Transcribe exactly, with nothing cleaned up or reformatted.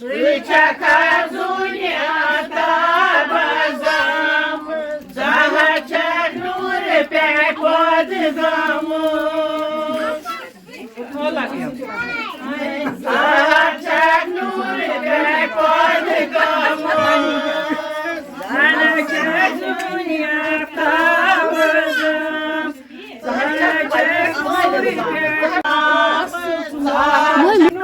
ژٕ چھکھ آزُنہِ آفتابس زامٕژ، زہر چھکھ نوٗرٕ پٮ۪ٹھ پٲدٕ گٔمٕژ۔ زہر چھکھ نوٗرٕ پٮ۪ٹھ پٲدٕ گٔمٕژ۔ زہر چھکھ نوٗرٕ آفتابس زامٕژ۔